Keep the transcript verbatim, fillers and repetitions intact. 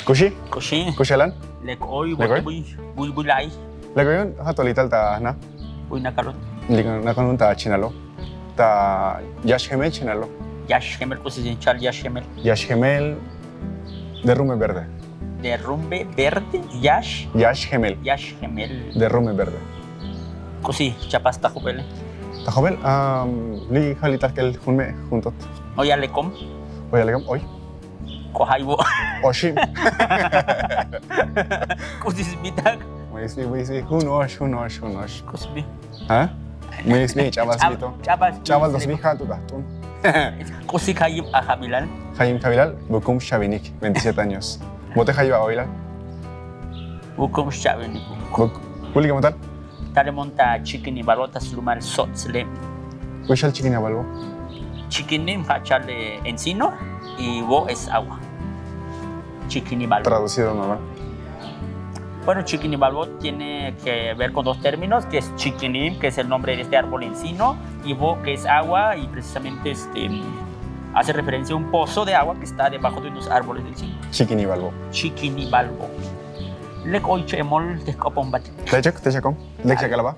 Kuxi. Kuxi. Kuxalan. Lek oy. Lek oy. Buy buy buy la'ay. Lek oy. Jatolital ta jna. Buy nakalot. Lek nakalot ta chinalo. Ta yax jemel chinalo. Yax jemel. K'usi chal yax jemel. Yax jemel. Derrumbe verde. Derrumbe verde. Yax. Yax jemel. Yax jemel. Derrumbe verde. K'usi chapas ta jubele. Ta jubel. Li jalital k'el jun me' jun tot. Oy alekom. Oy alekom oy. K'o jaybo'. Oxib. K'usi sbitak. Jun ox jun ox jun ox. K'usi sbi. Jun ox sbi. Ch'abal sbito. Ch'abal sbi. Jat'u tajt'un. K'usi jayib ajabilal. Jayib jabilal. Bukum xchavinik veintisiete años. Bote jayib aoilal. Bukum xchavinik. Julikamotal. Talemon ta chikinibalbo ta slumal sotzle. Uxal chikinibalbo. Chikinim jachal encino y bo es agua. Chikinibalbo. Traducido normal. Bueno, chikinibalbo tiene que ver con dos términos, que es chikinim, que es el nombre de este árbol encino, y bo, que es agua, y precisamente este hace referencia a un pozo de agua que está debajo de unos árboles de encino. Chikinibalbo. Chikinibalbo. Lek oy chemol te jk'opon bat. Techak techakom. Lek xakalaba.